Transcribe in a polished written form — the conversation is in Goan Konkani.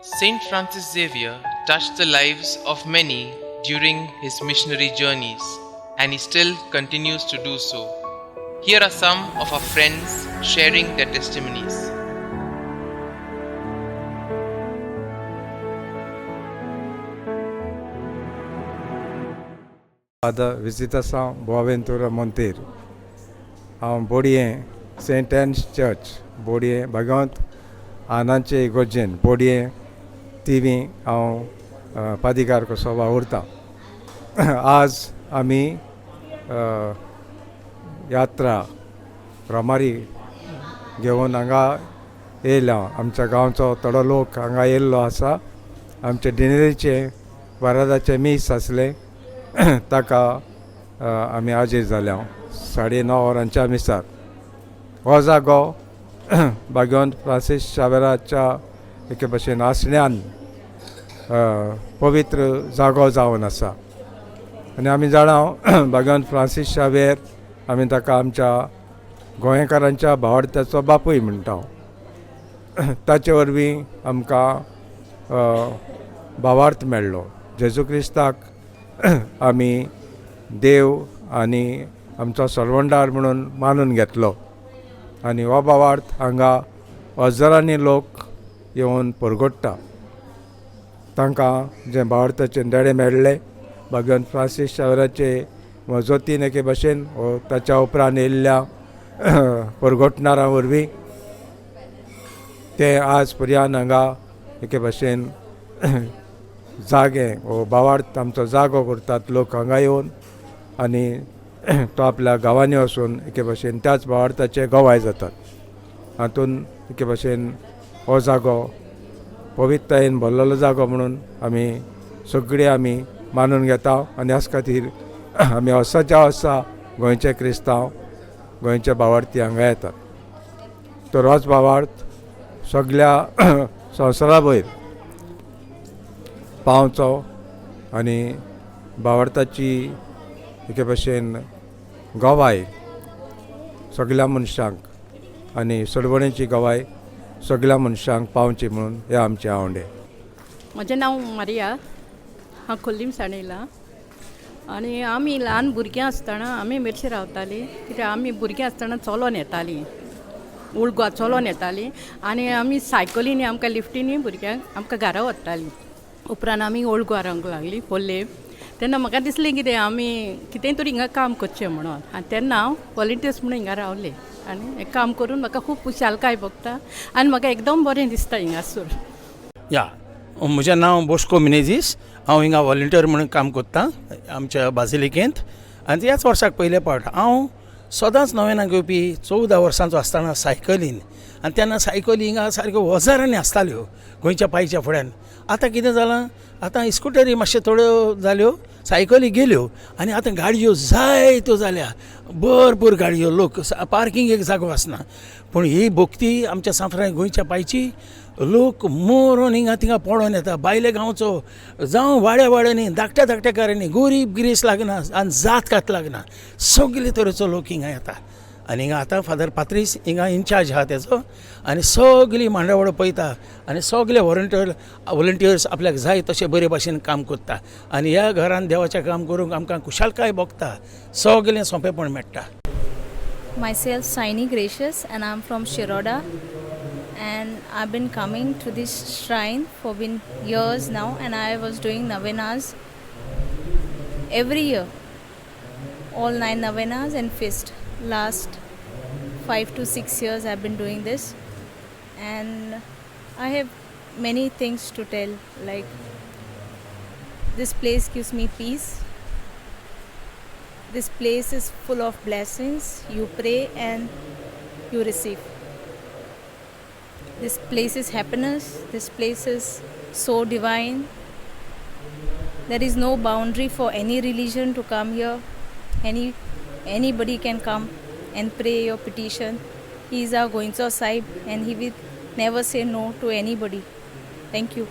Saint Francis Xavier touched the lives of many during his missionary journeys, and he still continues to do so. Here are some of our friends sharing their testimonies. Father विजितासांव बोवेंतुरा मोंतेर. हांव बोडये, सेंट एन्स चर्च, बोडये, भगवंत आनाचे इगोर्जेन, बोडये थिवी हांव पादिकार कसो वावुरतां. आज आमी यात्रा रोमारी घेवन हांगा येयल्या. आमच्या गांवचो थोडो लोक हांगा येयल्लो आसा. आमचे डिनेरीचें बारादाचें मीस आसलें, ताका आमी हाजीर जाल्या 9:30 वरांच्या मिसार. हो जागो भगवंत फ्रांसीस शावेराच्या एके भशेन आसण्यान पवित्र जागो जावन आसा. आनी आमी जाणा, भगवंत फ्रांसीस शावेर, आमी ताका आमच्या गोंयकारांच्या भावार्थ्याचो बापूय म्हणटा. ताचे वरवीं आमकां भावार्थ मेळ्ळो. जेजू क्रिस्ताक आमी देव आनी आमचो सरवंडार म्हणून मानून घेतलो आनी हो भावार्थ हांगा हजारांनी लोक येवन परगट्टा. तांकां जें भावार्थाचें धडे मेळ्ळे भगवंत फ्रांसीस शावराचे मजतीन एके भशेन हो ताच्या उपरांत येयल्ल्या परगटणारां वरवीं ते आज पर्यंत हांगा एके भशेन जागे हो भावार्थ आमचो जागो करतात. लोक हांगा येवन आनी तो आपल्या गांवांनी वचून एके भशेन त्याच भावार्थाचे गवाय जातात. हातून एके भशेन हो जागो पवित्रतायेन भरलेलो जागो म्हणून आमी सगळीं आमी मानून घेता. आनी ह्याच खातीर आमी वर्साच्या वर्सा गोंयचे क्रिस्तांव, गोंयचे भावार्थी हांगा येतात. तर होच भावार्थ सगळ्या संवसारा वयर पावचो आनी भावार्थाची एके भशेन गवाय सगळ्या मनशांक आनी सोडवणेची गवाय सगळ्या मनशांक पावची म्हणून हे आमचे आवंडे. म्हजें नांव मारिया. हांव खोर्लीम सावन येयलां. आनी आमी ल्हान भुरगीं आसतना आमी मेरशे रावतालीं, कित्याक आमी भुरगीं आसतना चलोन येतालीं, ओल्ड गोवा चलोन येतालीं. आनी आमी सायकलीनी आमकां लिफ्टीनी भुरग्यांक आमकां घरा व्हरतालीं. उपरांत आमी ओल्ड गोवा रावंक लागलीं खोर्ले. तेन्ना म्हाका दिसलें कितें आमी कितेंय तरी हिंगा काम करचें म्हणून. आनी तेन्ना हांव वॉलंटियर्स म्हणून हिंगा रावलें आनी हें काम करून म्हाका खूब खुशालकाय भोगता आनी म्हाका एकदम बरें दिसता हिंगासर. या, म्हजें नांव बोस्को मिनेजीस. हांव हिंगा वॉलंटियर म्हणून काम कोत्तां आमच्या बाजिलिकेंत. आनी ह्याच वर्साक पयले फावट, हांव सदांच नवेनाक येवपी 14 वर्सांचो आसतना सायकलीन. आनी तेन्ना सायकली हिंगा सारक्यो हजारांनी आसताल्यो गोंयच्या पायच्या फुड्यान. आतां कितें जालां, आतां स्कुटरी मातश्यो थोड्यो जाल्यो, सायकली गेल्यो आनी आतां गाडयो जायत्यो जाल्या. भरपूर गाडयो, लोक, पार्किंग एक जागो आसना. पूण ही भक्ती आमच्या सांफ्रां गोंयच्या पायची, लोक मरोन हिंगा थिंगा पडोन येता. भायले गांवचो जावं, वाड्या वाड्यांनी, धाकट्या धाकट्या घरांनी, गोरीब गिरेस्त लागना आनी जात कात लागना, सगळे तरेचो लोक हिंगा येता. आनी हिंगा आतां फादर पात्रीस हिंगा इन्चार्ज आहा तेजो आनी सगळी मांडावळ पळयता आनी सगळे वॉलंटियर्स आपल्याक जाय तशें बरे भाशेन काम करता. आनी ह्या घरान देवाचें काम करूंक आमकां खुशालकाय भोगता, सगळें सोंपेपण मेळटा. Myself Saini Gracious, and I'm from Shiroda, and I've been coming to this shrine for been years now, and I was doing novenas every year, all nine novenas and feast. Last 5 to 6 years I've been doing this, and I have many things to tell, like this place gives me peace. This place is full of blessings. You pray and you receive. This place is happiness. This place is so divine. There is no boundary for any religion to come here. Anybody can come and pray your petition. He is our Goincho Sahib and he will never say no to anybody. Thank you.